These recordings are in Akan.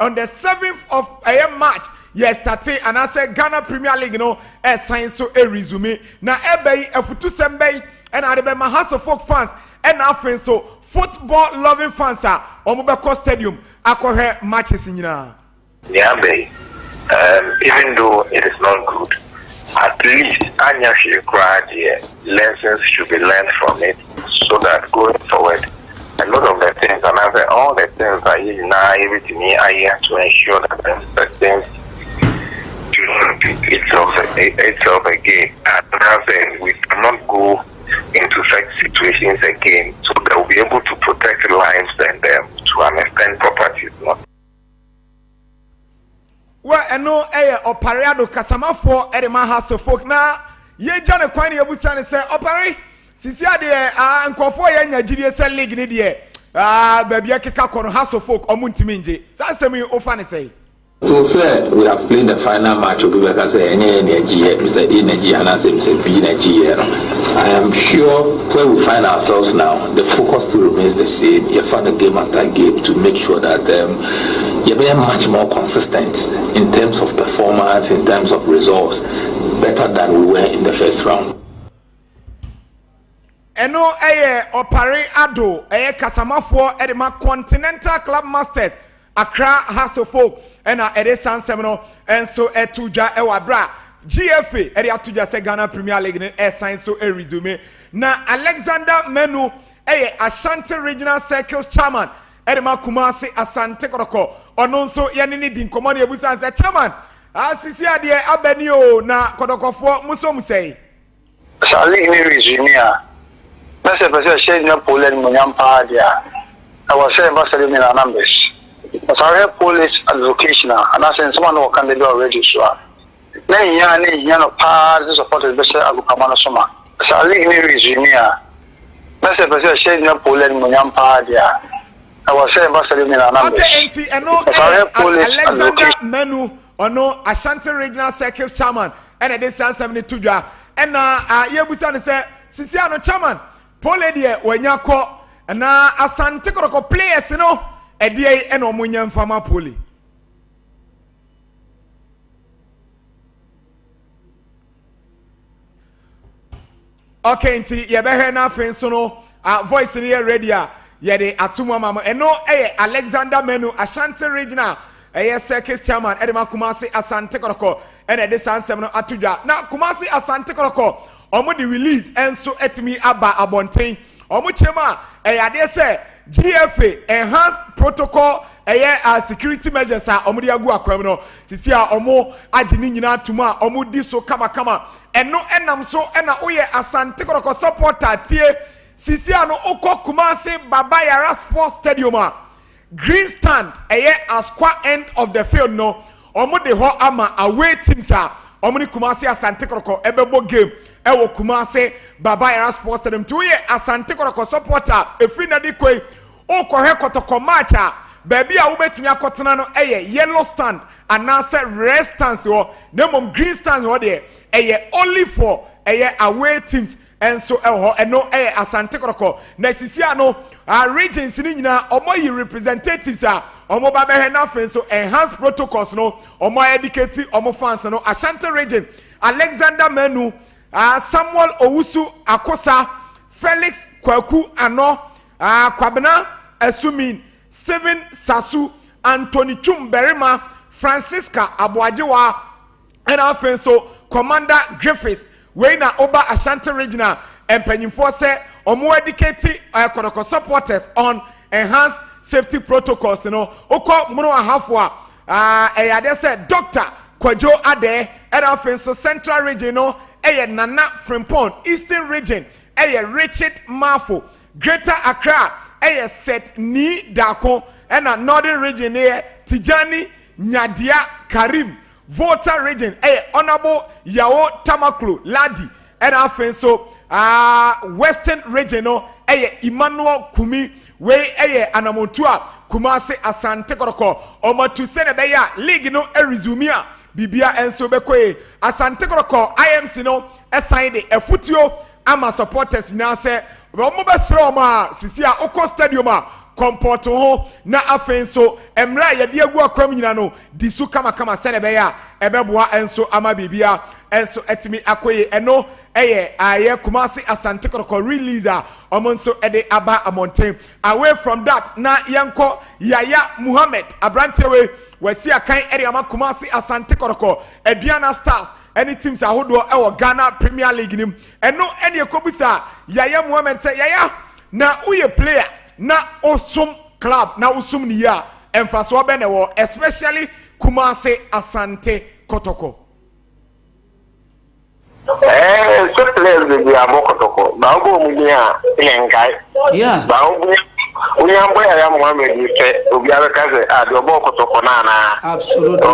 on the 7th of ɛyɛ March yɛ start anaasɛ Ghana Premier League no ɛsan so ɛresume. Na ɛbɛ yi afutusɛm bɛyi ɛna ade bɛma Hearts of Oak fans, ɛna afei nso football loving fans a wɔn bɛkɔ stadium akɔhwɛ matches nyinaa? Nea aba, even though it is not good, at least anya hwee koraa deɛ, lessons should be learned from it so that going forward, a lot of the things and I say all the things that you nyinaa yɛbɛtumi ayɛ to ensure that the things do not repeat itself again. And I say we cannot go into such situations again, so that we'll be able to protect lives and to an extent properties. Not Wɔ ɛno ɛyɛ Ɔpare Ado, kasamafoɔ ɛde ma Hearts of Oak. Na yɛgya ne kwan ne yɛbusa ne sɛ, Ɔpare, sisi adeɛ aa nkɔfoɔ yɛ nya gyidie sɛ league ne deɛ baabi ɛkeka kɔ no, Hearts of Oak ɔmo ntumi ngye saa asɛm yi, ofa ne sɛ? So sɛ we have played the final match, obi bɛka sɛ ɛnyɛ yɛ na agyi yɛ, Mr A na agyi anaasɛ Mr B na agyi yɛ no, I am sure where we find ourselves now, the focus still remains the same. Yɛfa no game after game to make sure that yɛbɛyɛ much more consistent in terms of performance, in terms of results, better than we were in the first round. Ɛno ɛyɛ Ɔpare Ado, ɛyɛ kasamafoɔ ɛde ma Continental Club Masters Accra Hearts of Oak, ɛna ɛde sansɛm no ɛnso ɛto dwa ɛwɔ abira GFA ɛde ato dwa sɛ Ghana Premier League no ɛsan so ɛresume. Na Alexander Menu ɛyɛ Ashanti Regional Circles chairman ɛde ma Kumasi Asante Kɔtɔkɔ. Ɔno nso yɛne ne di nkɔmɔ ne ebusa sɛ, chairman, asisi adeɛ abɛni o, na Kɔtɔkɔfoɔ muso musɛyi? Saa league ne resume a, na sɛ pɛ sɛ ɛhyɛ gyina Pooley animonyam paa deɛ a, ɛwɔ sɛ ɛba sɛ de numbers na sɛ wohwɛ Pooley's advocation a, anaasɛ nsɛm a na wɔka de bi wɔ radio so a, na nhia ne nhia no paa sɛ supporters bɛhyɛ agopama no so ma. Saa league ne resume a, na sɛ pɛ sɛ ɛhyɛ gyina Pooley animonyam paa deɛ a, ɛwɔ sɛ ɛba sɛ de numbers. Okay, nti ɛno ɛyɛ Alexander Menu, ɔno Ashanti Regional Circle chairman, ɛna ɛde saa nsɛm no to dwa. Ɛna yɛbusa no sɛ, sisi ano, chairman, Pooley deɛ wanya kɔ, na Asante Kɔtɔkɔ players no ɛdeɛ ɛna wɔn nya nfama Pooley? Okay, nti yɛbɛhwɛ n'afei nso no voice no yɛ ready a, yɛde ato mu ama mo. Ɛno ɛyɛ Alexander Menu, Ashanti Regional ɛyɛ circuit chairman ɛde ma Kumasi Asante Kɔtɔkɔ, ɛna ɛde saa nsɛm no ato dwa. Na Kumasi Asante Kɔtɔkɔ, wɔn de release ɛnso ɛtumi aba abɔnten. Wɔn kyerɛ mu a, ɛyɛ adeɛ sɛ GFA enhanced protocol, ɛyɛ security measures a wɔn de agu akwan mu no, sisi a wɔn agye ne nyinaa atum a wɔn di so kamakama. Ɛno ɛnam so ɛna woyɛ Asante Kɔtɔkɔ supporter tie, sisi a no okɔ Kumasi Baba Yara Sports Stadium a, green stand, ɛyɛ asqua end of the field no, wɔn de hɔ ama away teams a wɔn ne Kumasi Asante Kɔtɔkɔ ɛbɛbɔ game ɛwɔ Kumasi Baba Yara Sports Stadium. Tí woyɛ Asante Kɔtɔkɔ supporter efiri na de kɔ yi, okɔhwɛ Kɔtɔkɔ match a, baabi a wobɛtumi akɔtena no ɛyɛ yellow stand anaasɛ red stands hɔ. Na mmom green stand hɔ deɛ, ɛyɛ only for ɛyɛ away teams ɛnso ɛwɔ hɔ. Ɛno ɛyɛ Asante Kɔtɔkɔ. Na sisi ano regions no nyinaa, ɔmo yi representatives a ɔmo ba bɛhwɛ. N'afei nso enhanced protocols no, ɔmo educate ɔmo fans no. Ashanti Region, Alexander Menu, Samuel Owusu Akosa, Felix Kwaku Ano, Kwabena Asumin, Stephen Sasu, Anthony Chum Berima, Francisca Aboagyewa, ɛna afei nso Commander Griffiths. Wei na ɔba Ashanti Regional mpanyinfoɔ sɛ ɔmo educate Kɔtɔkɔ supporters on enhanced safety protocols no. Okɔ Mono Ahafo a, ɛyɛ adeɛ sɛ Doctor Kwadwo Adɛ. Ɛna afei nso Central Region no ɛyɛ Nana Frimpong, Eastern Region ɛyɛ Richard Mafo, Greater Accra ɛyɛ Seth Ni Daako, ɛna Northern Region yɛ Tijani Nyadia Karim, Volta Region ɛyɛ Honourable Yawo Tamaklo Ladi, ɛna afei nso Western Region no ɛyɛ Emmanuel Kumi. Wei ɛyɛ anamotu a Kumase Asante Kɔtɔkɔ ɔmatu sɛ na ɛbɛyɛ a league no ɛresume a, biribia nso bɛkɔ yie. Asante Kɔtɔkɔ IMC no ɛsan de ɛfutuo ama supporters nyinaa sɛ wɔn bɛsrɛ wɔn a, sisi a wokɔ stadium a, Comport ho na afei nso mmerɛ a yɛde agu akwam nyina no di so kamakama sɛdeɛ ɛbɛyɛ a ɛbɛboa nso ama biribia nso atumi akɔ yie. Ɛno ɛyɛ ayɛ Kumasi Asante Kɔtɔkɔ release a ɔmo nso ɛde aba abɔnten. Away from that, na yɛnkɔ Yaya Muhammed, aberanteɛ wei wasi akan ɛde ama Kumasi Asante Kɔtɔkɔ, Aduana Stars ɛne teams ahodoɔ ɛwɔ Ghana Premier League nim. Ɛno ɛne ɛkɔbisa Yaya Muhammed sɛ, Yaya, na woyɛ player na osom club na wosom ne yie a, ɛmfasoɔ bɛ na ɛwɔ, especially Kumasi Asante Kɔtɔkɔ? Sɛ players bebree abɔ Kɔtɔkɔ ba, wobɔ ɔmo din a yɛ nkae. Ba wonya bɔ Yaya Mohammed yi pɛ, obiara bɛka sɛ, ah, deɛ ɔbɔɔ Kɔtɔkɔ no anaa? Absolutely.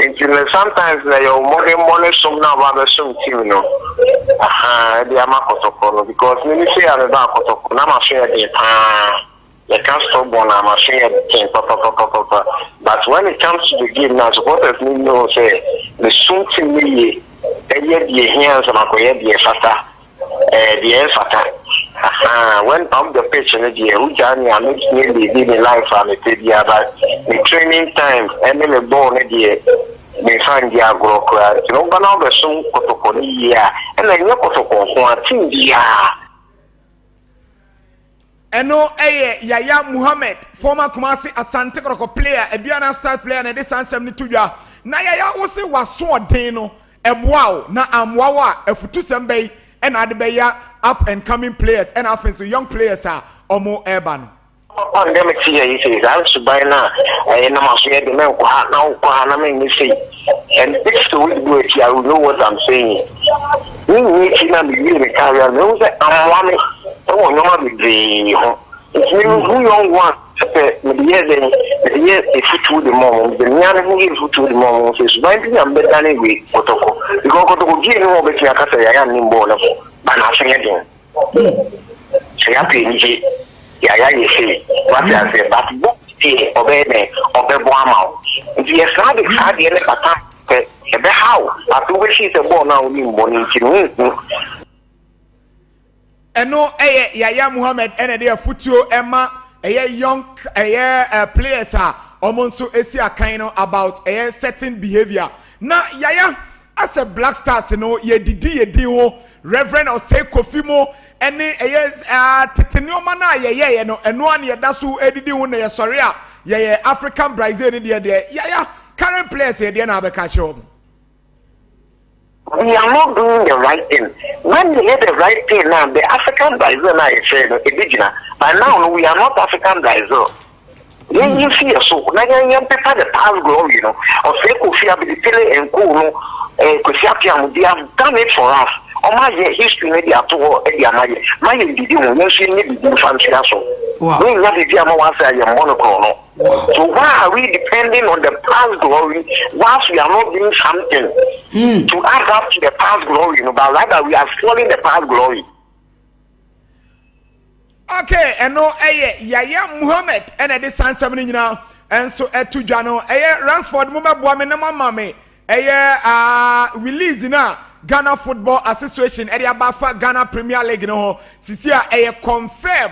Nti no sometimes na yɛ mmɔdenmmɔ ne som na ɔba bɛsom team no aha ɛde ama Kɔtɔkɔ no, because me ne sei a meba Kɔtɔkɔ na maso yɛ den paa. Yɛka stubborn a, maso yɛ den papapapapa, but when it comes to the game na supporters ni know sɛ mesum team no yie, ɛyɛ deɛ hia nsɛm akɔyɛ deɛ fata, deɛ ɛmfata aha. When off the pitch no deɛ, wogyaa me a, metumi live me life a mepɛ biara, but me training time ɛne me ball no deɛ, memfa ndi agorɔ koraa. Nti no woba na wobɛsom Kɔtɔkɔ no yie a, ɛna ɛnyɛ Kɔtɔkɔ nko a, team biara. Ɛno ɛyɛ Yaya Muhammed, former Kumasi Asante Kɔtɔkɔ player, Aduana Stars player, na ɛde saa nsɛm no to dwa. Na Yaya, wo se wasoɔden no ɛboa wo na ammoa wo a, afutusɛm bɛyi ɛna ade bɛyɛ up and coming players ɛna afei nso young players a ɔmo ɛreba no? Papa, ndɛ mete yɛ yi sɛ saa suban no a ɛyɛ nam aso yɛ de mɛnkɔ ha na wokɔ ha na menyɛ sei, and if sɛ wodi bu akyi, I will know what I'm saying. Ne nyɛ akyi na mewie me career no, mehu sɛ ammoa me ɛwɔ nneɛma bebree ho. Nti mehu young one sɛ mede yɛ dɛn, mede yɛ efutuo de ma ɔmo, mede mmea ne ho yɛ efutuo de ma ɔmo sɛ suban bi na mbɛdane wei Kɔtɔkɔ, because Kɔtɔkɔ bie ne ho ɔbɛtumi aka sɛ Yaya nnim bɔɔl no bɔ ba n'aso yɛ den sɛ yɛapɛ anigye, Yaya yɛ sei, wate aseɛ, but bɔ deɛ ɔbɛyɛ dɛn, ɔbɛbɔ ama wo. Nti yɛ saa de saa deɛ ne bata sɛ ɛbɛha wo, but wobɛhwii sɛ bɔɔl no a wonim bɔ no nti no wonhu. Ɛno ɛyɛ Yaya Muhammed ɛna ɛde afutuo ɛma ɛyɛ young ɛyɛ players a wɔn nso esi akan no about ɛyɛ certain behaviour. Na Yaya, asɛ Black Stars no yɛdidi yɛdin ho, Reverend Osei Kofi mo ɛne ɛyɛ tete nneɛma no a yɛyɛyɛ no, ɛno a na yɛda so edidi ho na yɛsɔre a yɛyɛ African Brazil no deɛ, Yaya, current players yɛ deɛ na abɛka kyerɛ wɔn? We are not doing the right thing. When we hear the right thing now, the African Brazil now is saying, but now no, we are not African Brazil. Yɛn yi fi yɛ so na yɛn pepa the past glory no. Osei Kofi Abedi Pele and co no, Kwesi Appiah mo, they have done it for us. Ɔmo ayɛ history no de ato hɔ de ama yɛ ma yɛn didi ho, yɛn nso yɛn nyɛ bibi nfa ntua so. Wɔn nya bibi ama wɔn asɛ ayɛ mmɔ no korɔ no. So why are we depending on the past glory whilst we are not doing something to add up to the past glory, no, but rather we are spoiling the past glory? Okay, ɛno ɛyɛ Yaya Muhammed ɛna ɛde saa nsɛm no nyinaa ɛnso ɛto dwa no. Ɛyɛ Ransford, mo mɛboa me na mo ama me ɛyɛ release no a Ghana Football Association ɛde aba afa Ghana Premier League no ho sisi a ɛyɛ confirm.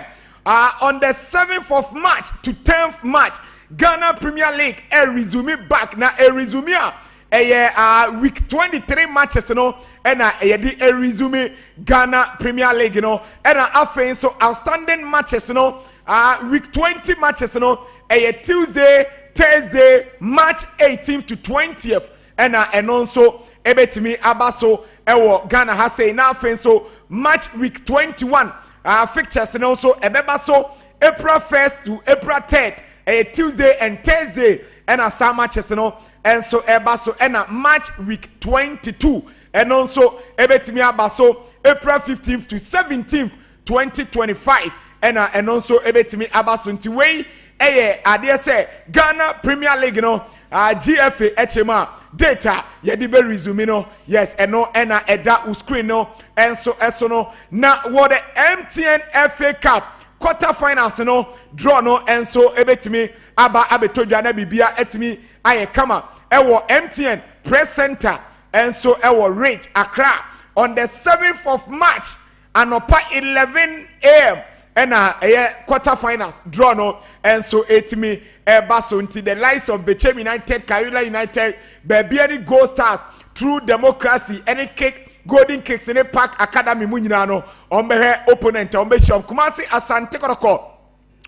On the 7th of March to 10th March, Ghana Premier League ɛ resume back, na ɛ resume a, ɛyɛ week 23 matches no ɛna yɛde ɛ resume Ghana Premier League no. Ɛna afei nso outstanding matches no, week 20 matches no, ɛyɛ Tuesday, Thursday, March 18th to 20th, ɛna ɛno nso ɛbɛtumi aba so ɛwɔ Ghana ha sei. Na afei nso match week 21 fixtures no nso ɛbɛba so April 1st to April 3rd, ɛyɛ Tuesday and Thursday ɛna saa matches no ɛnso ɛba so. Ɛna match week 22, ɛno nso ɛbɛtumi aba so April 15th to 17th, 2025, ɛna ɛno nso ɛbɛtumi aba so. Nti wei ɛyɛ adeɛ sɛ Ghana Premier League no, GFA ɛkyɛ mu a, date a yɛde bɛ resume no, yes, ɛno ɛna ɛda wo screen no ɛnso ɛso no. Na wɔ the MTN FA Cup quarter finals no, draw no ɛnso ɛbɛtumi aba abɛtɔ dwa na biribia ɛtumi ayɛ kama ɛwɔ MTN Press Center ɛnso ɛwɔ Ridge, Accra, on the 7th of March, anɔpa 11 a.m. Ɛna ɛyɛ quarter finals draw no nso ɛtumi ɛba so. Nti the likes of Bechem United, Karela United, Bibiani Gold Stars, True Democracy ɛne Kick Golden Kicks ne Park Academy mu nyinaa no, wɔn bɛhwɛ opponent a wɔn bɛhyia wɔn. Kumasi Asante Kɔtɔkɔ,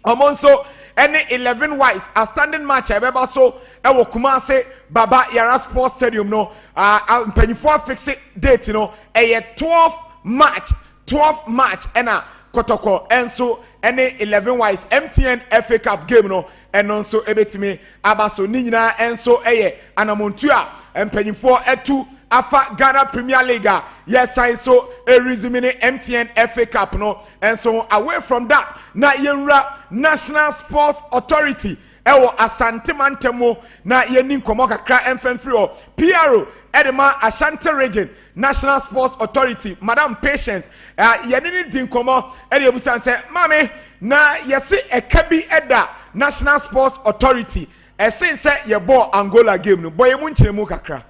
wɔn nso ɛne 11 Wise outstanding match a ɛbɛba so ɛwɔ Kumasi Baba Yara Sports Stadium no, mpanyinfoɔ afix date no, ɛyɛ 12 March. 12 March ɛna Kɔtɔkɔ ɛnso ɛne 11 Wise MTN FA Cup game no, ɛno nso ɛbɛtumi aba so. Ne nyinaa ɛnso ɛyɛ anamontu a mpanyinfoɔ ɛtu afa Ghana Premier League a yɛsan so ɛresume ne MTN FA Cup no ɛnso. Away from that, na yɛnwura National Sports Authority ɛwɔ Asante mantam mu na yɛni nkɔmɔ kakra ɛmfɛmfiri hɔ. PRO ɛde ma Ashanti Region, National Sports Authority, Madam Patience, yɛne ne di nkɔmɔ ɛde ebusan sɛ, maame, na yɛsi ɛka bi ɛda National Sports Authority ɛsen sɛ yɛbɔ Angola game no, bɔ yɛn mu nkyɛn mu kakra.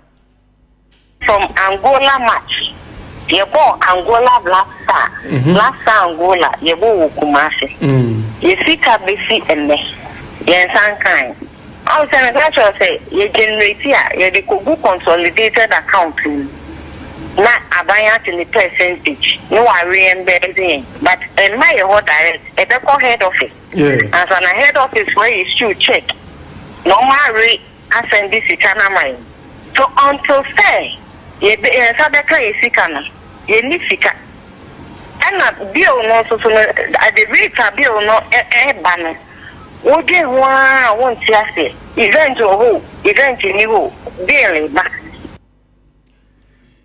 From Angola match, yɛbɔ Angola Black Star, Black Star Angola, yɛbɔ wɔ Kumasi. Yɛ sika besi ɛnɛ yɛn nsa nkan awo sɛ meka kyerɛ sɛ yɛ generate a, yɛde kogu consolidated account mu na aban ate ne percentage ne wa reimburse yɛn, but ɛmma yɛ hɔ direct, ɛbɛkɔ head office ansa na head office wɔ issue check na ɔmo are asend sika no ama yɛn. So until sɛ yɛbɛ yɛn nsa bɛka yɛ sika no, yɛni sika. Ɛna bill no nso so no, at the rate a bill no ɛɛba no, wodwe ho a wonte aseɛ. Event wɔ hɔ, event ni hɔ, bill ba.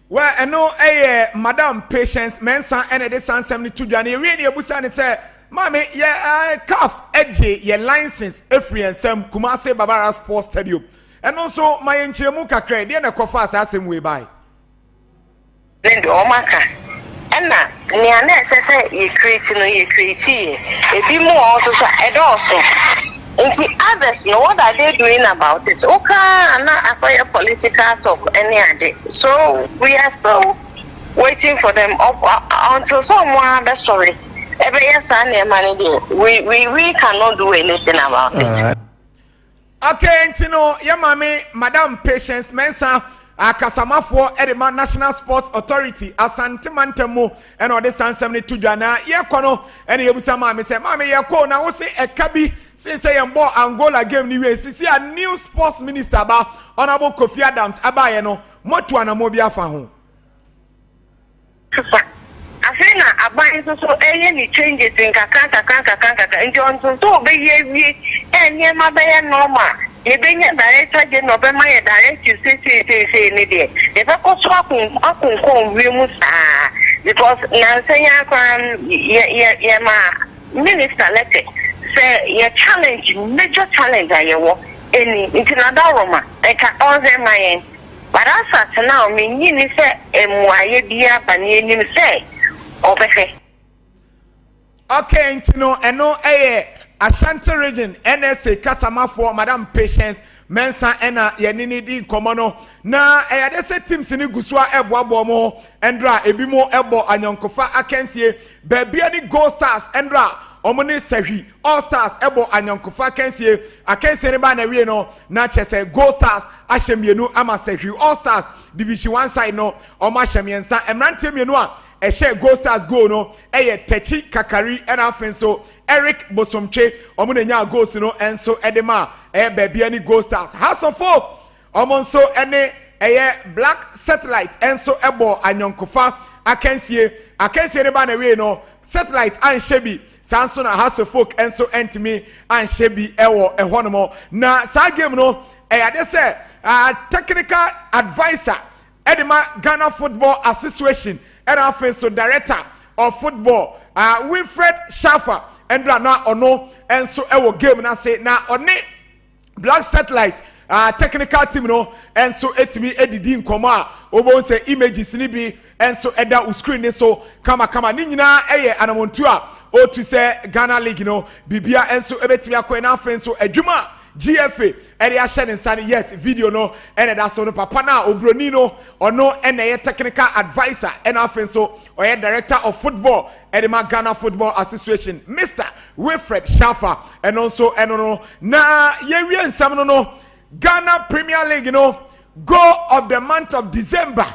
Well, ɛno ɛyɛ Madam Patience Mensa ɛna ɛde sansɛm no to dwa. No yɛwie ne yɛbusa ne sɛ, maame, yɛ CAF ɛgye yɛ license efiri yɛn nsam, Kumase Baba Yara Sports Stadium. Ɛno nso ma yɛn nkyerɛmu kakra, deɛ na ɛkɔfa saa asɛm wei bae. Ne deɛ ɔmo aka ɛna nea na ɛsɛ sɛ yɛ create no, yɛ create yɛ ebi mu wɔ hɔ nso so a ɛdɔɔso. Nti others no, what are they doing about it? Wokaa na akɔyɛ political talk ɛne ade, so we are still waiting for them up until sɛ ɔmo ara bɛsɔre ɛbɛyɛ saa nneɛma no deɛ, we cannot do anything about it. Okay, nti no yɛ maame Madam Patience Mensa, akasamafoɔ ɛde ma National Sports Authority Asante mantam mu, ɛna ɔde sansɛm no to dwa. Na yɛkɔ no, ɛna yɛbusa maame sɛ, maame, yɛkɔ na wose ɛka bi sen sɛ yɛn bɔ Angola game ni wie sisi a new sports minister ba, Honourable Kofi Adams abaayɛ no, motu anamɔ bi afa ho. Sisan afei na aban nso so ɛyɛ ne changes nkakra nkakra nkakra nkakra, nti ɔnso so ɔbɛyɛ awie ɛ nneɛma bɛyɛ normal, yɛbɛnya director general ɔbɛma yɛ directive seeseeseesei ne deɛ yɛbɛkɔ so akonkɔn wiem saa, because nansa yi akora yɛ yɛ yɛma minister letter sɛ yɛ challenge, major challenge a yɛwɔ ɛni, nti na nka ɔnhwɛ ma yɛn. But as at now, menyi ni sɛ mmuayɛ bi aba ne anim sɛ ɔbɛhwɛ. Okay, nti no ɛno ɛyɛ Ashanti Region NSA kasamafoɔ, Madam Patience Mensa, ɛna yɛne ne di nkɔmɔ no. Na ɛyɛ de sɛ teams ne gu so a ɛboaboa mo ho. Ɛndra ebi mo ɛbɔ anyɔnkofa akansie, Bibiani Gold Stars ɛndra wɔn ne Sɛhwi All Stars ɛbɔ anyɔnkofa akansie. Akansie ne ba na wie no na kyerɛ sɛ Gold Stars ahyɛ mmienu ama Sɛhwi All Stars, Division One side no, wɔn ahyɛ mmiɛnsa. Mmeranteɛ mmienu a ɛhyɛ Gold Stars goal no ɛyɛ Tɛkyi Kakari ɛna afei nso Eric Bosomtwe. Wɔn na nya goals no nso ɛde ma ɛyɛ Bibiani Gold Stars. Hearts of Oak, wɔn nso ɛne ɛyɛ Black Satellite nso ɛbɔ anyɔnkofa akansie. Akansie ne ba na wie no, Satellite anhyɛ bi, saa nso na Hearts of Oak nso ntumi anhyɛ bi ɛwɔ ɛhɔnom. Na saa game no ɛyɛ ade sɛ technical adviser ɛde ma Ghana Football Association ɛna afei nso director of football, Winfred Shafa, ɛndra na ɔno nso ɛwɔ game n'ase na ɔne Black Satellite technical team no nso etumi edidi nkɔmɔ a wɔbɛn sɛ images ni bi nso ɛda o screen ne so kamakama. Ne nyinaa ɛyɛ anamontu a otu sɛ Ghana League no biribia nso ebetumi akɔ. Ɛna afei nso adwuma a GFA ɛde ahyɛ ne nsa no. Yes, video no ɛna ɛda so no. Papa no a oburoni no, ɔno ɛna ɛyɛ technical adviser, ɛna afei nso ɔyɛ director of football ɛde ma Ghana Football Association, Mr Wilfred Shafa. Ɛno nso ɛno no na yɛwie nsɛm no. Ghana Premier League no, goal of the month of December,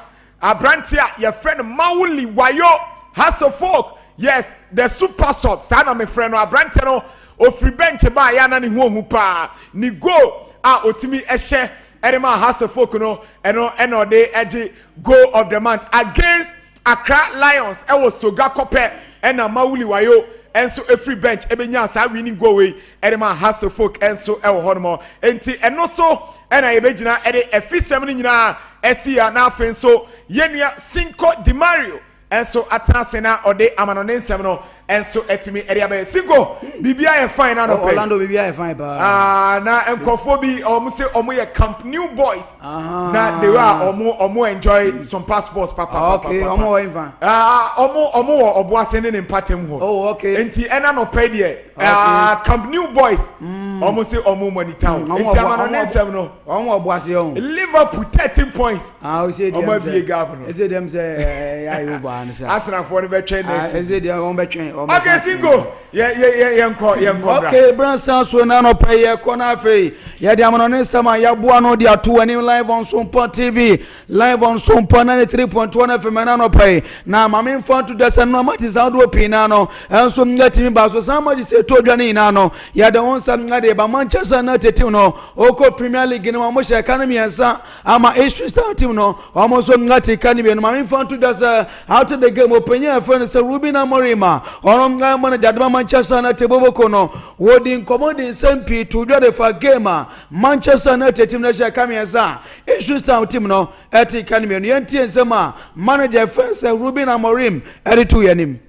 aberante a yɛfrɛ no Mawuli Wayo, Hasselfolk. Yes, the super sub, saa na mefrɛ no. Aberante no ofiri bench ba a yɛana ne ho ohu paa. Ne goal a otumi ɛhyɛ ɛde ma Hasselfolk no, ɛno ɛna ɔde ɛgye goal of the month against Accra Lions ɛwɔ Sogakope. Ɛna Mawuli Wayo ɛnso efiri bench ɛbɛnya saa winning goal wei ɛde ma Hasselfolk ɛnso ɛwɔ hɔ nom. Nti ɛno so ɛna yɛbɛgyina ɛde ɛfisɛm no nyinaa ɛsi ya. Na afei nso yɛnua Cinco Di Mario ɛnso atena ase na ɔde amanɔne nsɛm no ɛnso ɛtumi ɛde abɛyɛ. Cinco, biribi ayɛ fine na nɔpɛ? Orlando, biribi ayɛ fine paa. Aa, na nkɔfoɔ bi ɔmo sɛ ɔmo yɛ Camp New boys na the way a ɔmo enjoy some passports papa. Okay, ɔmo wɔ nfa? Aa, ɔmo wɔ Ɔboase ne ne mpatam hɔ. Nti ɛna nɔpɛ deɛ, aa, Camp New boys, ɔmo sɛ ɔmo monitor nti amanɔne nsɛm no. Ɔmo Ɔboase yɛ o. Liverpool 13 points. Ah, o se ɔmo deɛ abie gap no. Ese deɛ sɛ ɛɛ yɛ ayi o baa no sa. Arsenalfoɔ no bɛtwɛn next. Ese deɛ wɔn bɛ twɛn. Okay, Cinco, yɛ yɛ yɛnkɔ, yɛnkɔ bra. Okay, bransan so na anɔpɛ yɛ kɔ na afei yɛde amanɔne nsɛm a yɛaboa no de ato anim live on Sompa TV, live on Sompa 93.1 FM. Ɛna anɔpɛ yi na maame nfa nto da sɛ no amati saa ahodoɔ pii naa no ɛnso yɛtumi ba so saa amati sɛ ɛtɔ dwa no nyinaa no, yɛde ho nsɛm ɛde ba. Manchester United team no ɔkɔ Premier League no mu, ɔmo hyɛ ɛka no mmiɛnsa ama Ipswich Town team no, ɔmo nso ngate ka no mmienu. Maame nfa nto da sɛ after the game, ɔpanyin a yɛfrɛ no sɛ Ruben Amorim a ɔno nga manager de ma Manchester United boboko no, wɔdi nkɔmmɔ de nsɛm pii to dwa de fa game a Manchester United team no hyɛ ka mmiɛnsa a Ipswich Town team no ɛte ka no mmienu. Yɛntie nsɛm a manager fɛn sɛ Ruben Amorim ɛde to yɛn anim.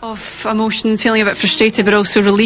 Of emotions, feeling a bit frustrated, but also relief.